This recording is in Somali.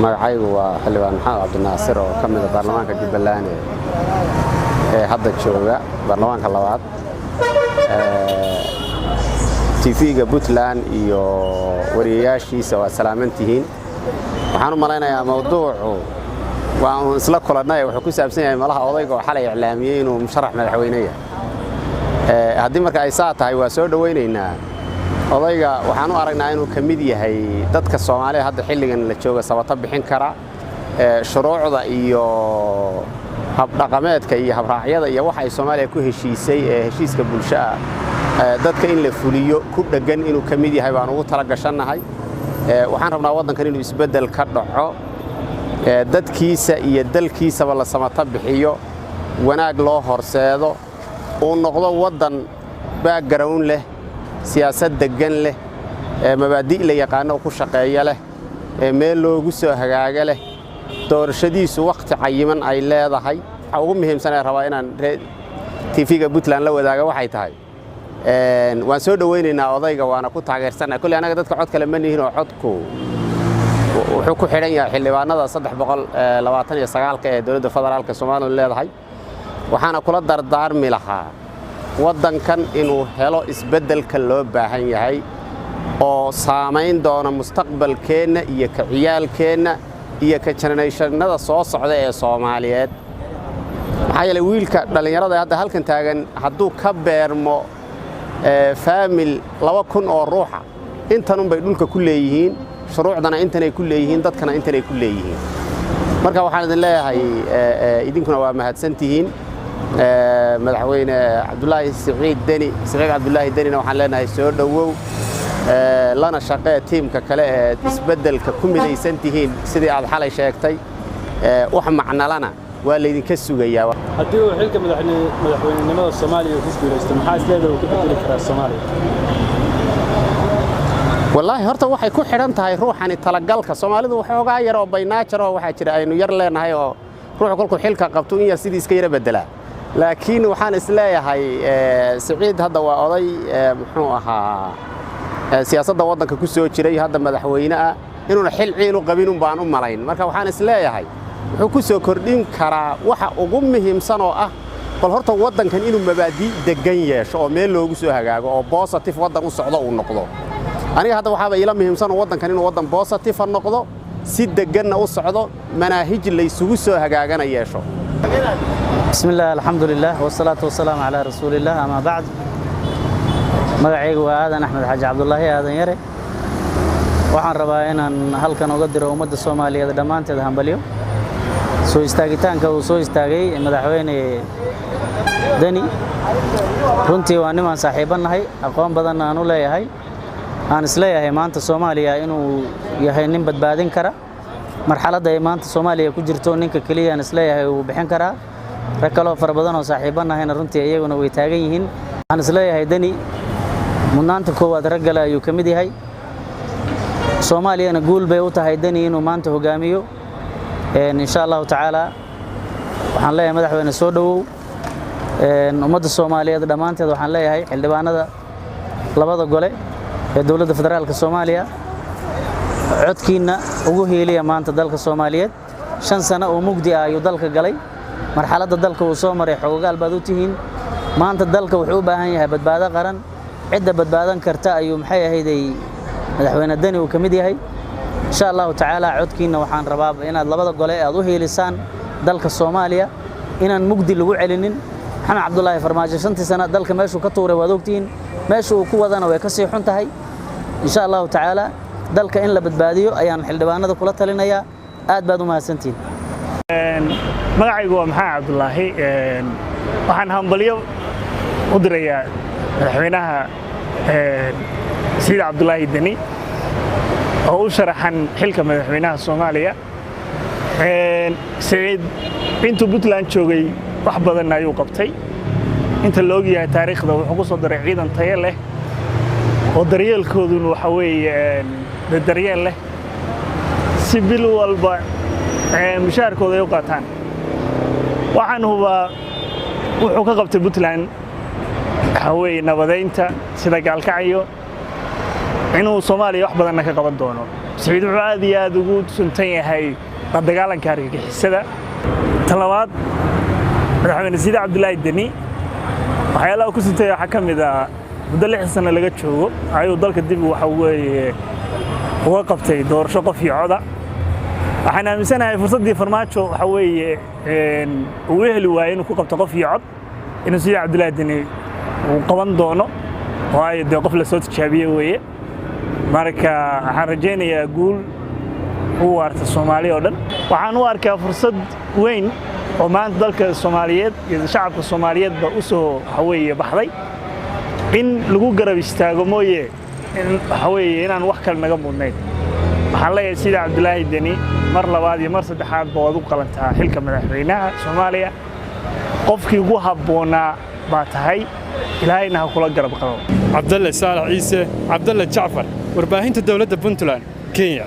Magacaygu waa Xildhibaan Maxamed Cabdinaasir oo ka mida baarlamaanka Jubbaland ee hadda jooga baarlamaanka labaad. TV-ga Puntland iyo wariyayaashiisa waa salaaman tihiin. Waxaan u malaynayaa mawduucu waa uun isla kulannay, wuxuu ku saabsan yahay malaha odayga oo xalay iclaamiyey inuu musharax madaxweyne yahay. Haddii marka ay saa tahay, waa soo dhowaynaynaa odayga. Waxaan u aragnaa inuu ka mid yahay dadka Soomaalida hadda xilligan la jooga sabato bixin kara, shuruucda iyo habdhaqameedka iyo habraacyada iyo waxa ay Soomaaliya ku heshiisay ee heshiiska bulsho ah dadka in la fuliyo ku dheggan inuu ka mid yahay baan ugu tala gashannahay. Waxaan rabnaa waddankan inuu isbeddel ka dhaco, dadkiisa iyo dalkiisaba la samato bixiyo, wanaag loo horseedo, uu noqdo waddan background leh, siyaasad deggan leh, mabaadi' la yaqaano ku shaqeeya leh, meel loogu soo hagaaga leh, doorashadiisu wakhti cayiman ay leedahay. Waxa ugu muhiimsan ee rabaa inaan TV-ga Puntland la wadaaga waxay tahay, waan soo dhowaynaynaa odayga, waana ku taageersannahay. Kolley annaga dadka cod kale ma nihin oo codku wuxuu ku xidhan yahay xildhibaanada 329-ka ee dowladda federaalka Soomaaliya leedahay. Waxaana kula dardaarmi lahaa waddankan inuu helo isbeddelka loo baahan yahay oo saamayn doona mustaqbalkeenna iyo ka ciyaalkeenna iyo ka generation-nada soo socda ee Soomaaliyeed. Maxaa yeelay, wiilka dhallinyarada hadda halkan taagan hadduu ka beermo family 2000 oo ruuxa, intanunbay dhulka ku leeyihiin, shuruucdana intanay ku leeyihiin, dadkana intanay ku leeyihiin. Marka waxaan idin leeyahay, idinkuna waa mahadsantihiin. Madaxweyne Cabdulaahi Siciid Deni, Siciid Cabdulaahi Denina waxaan leenahay soo dhowow, lana shaqee tiimka kale ee isbeddelka ku midaysan tihiin. Sidii aad xalay sheegtay, wax macnalana waa laydinka sugayaa. Haddii uu xilka madaxweynenimada Soomaaliya ku guulaysto, maxaa isleedahay uu ka bedeli karaa Soomaaliya? Wallaahi, horta waxay ku xidhan tahay ruuxani talagalka. Soomaalidu waxoogaa yar oo baynaajar oo waxaa jira aynu yar leenahay oo ruuxu kolkuu xilka qabto in yar sidii iska yara beddelaa. Laakiin waxaan isleeyahay Siciid hadda waa oday, muxuu ahaa, siyaasadda waddanka ku soo jiray, hadda madaxweyne ah, inuuna xil ciil u qabin un baan u malayn. Marka waxaan isleeyahay wuxuu ku soo kordhin karaa waxa ugu muhiimsan oo ah bal horta waddankan inuu mabaadii deggan yeesho oo meel loogu soo hagaago oo positive waddan u socdo uu noqdo. Aniga hadda waxaaba iila muhiimsan oo waddankan inuu waddan positive noqdo, si degganna u socdo, manaahij laysugu soo hagaagana yeesho. بسم الله، الحمد لله، والصلاة والسلام على رسول الله، أما بعد. Magacaygu waa Aadan Axmed Xaaji Cabdulaahi Aadan Yare. Waxaan rabaa inaan halkan uga diro ummadda Soomaaliyeed dhammaanteed hambalyo soo istaagitaanka uu soo istaagay Madaxweyne Deni. Runtii waa nimaan saaxiibo nahay, aqoon badanna aan u leeyahay, aan isleeyahay maanta Soomaaliya inuu yahay nin badbaadin kara marxaladda ay maanta Soomaaliya ku jirto. Ninka keliya aan isleeyahay wuu bixin karaa. Rag kaloo fara badan oo saaxiibo nahayna runtii iyaguna way taagan yihiin. Waxaan isleeyahay Deni mudnaanta koowaad rag gale ayuu ka mid yahay. Soomaaliyana guul bay u tahay Deni inuu maanta hogaamiyo, insha Allahu tacaala. Waxaan leeyahay, madaxweyne, soo dhowow. Ummadda Soomaaliyeed dhammaanteed waxaan leeyahay, xildhibaanada labada gole ee dowladda federaalka Soomaaliya, codkiinna ugu hiiliya maanta dalka Soomaaliyeed. 5 sano oo mugdi ah ayuu dalka galay. Marxaladda dalka uu soo maray xogogaal baad u tihiin. Maanta dalka wuxuu u baahan yahay badbaado qaran. Cidda badbaadan karta ayuu, maxay ahayday, Madaxweyne Deni uu ka mid yahay, insha Allahu tacaala. Codkiinna waxaan rabaa inaad labada gole aad u hiilisaan dalka Soomaaliya, inaan mugdi lagu celinin. Maxamed Cabdulaahi Farmaajo shantii sano dalka meeshuu ka tuuray waad ogtihiin, meesha uu ku wadana way ka sii xun tahay. Insha Allahu tacaala, dalka in la badbaadiyo ayaan xildhibaanada kula talinayaa. Aad baad u mahadsantihiin. Magacaygu waa Maxamed Cabdulaahi. Waxaan hambalyo u dirayaa madaxweynaha Siciid Cabdulaahi Deni oo u sharaxan xilka madaxweynaha Soomaaliya. Siciid intuu Puntland joogay wax badan ayuu qabtay. Inta la ogyahay taariikhda, wuxuu ku soo daray ciidan tayo leh oo daryeelkooduna waxa weeye daryeel leh, si bil walba mushaharkooda ay u qaataan. Waxaan hubaa wuxuu ka qabtay Puntland waxa weeye nabadaynta sida Gaalkacyo, inuu Soomaaliya wax badanna ka qaban doono. Siciid wuxuu aad iyo aad ugu suntan yahay la dagaalanka argagixisada. Ta labaad, Madaxweyne Siciid Cabdulaahi Deni waxyaalaha ku suntay waxaa ka mid ah, muddo 6 sano laga joogo ayuu dalka dib waxa weeye uga qabtay doorasho qof iyo coda. Waxaan aaminsanahay fursaddii Farmaajo waxa weeye uu heli waayey inuu ku qabto qof iyo cod, inuu Siciid Cabdulaahi Deni uu qaban doono, waayo dee qof la soo tijaabiye weeye. Marka waxaan rajaynayaa guul u waarta Soomaali oo dhan. Waxaan u arkaa fursad weyn oo maanta dalka Soomaaliyeed iyo shacabka Soomaaliyeedba u soo waxa weeye baxday in lagu garab istaago mooye in waxa weeye inaan wax kale naga mudnayn. Waxaan leeyahay, Sida Cabdulaahi Deni, mar labaad iyo mar saddexaadba waad u qalantaa xilka madaxweynaha Soomaaliya. Qofkii ugu habboonaa baa tahay, Ilaahayna ha kula garab qabo. Cabdalle Saalax Ciise, Cabdalle Jacfar, warbaahinta dowladda Puntland, Kenya.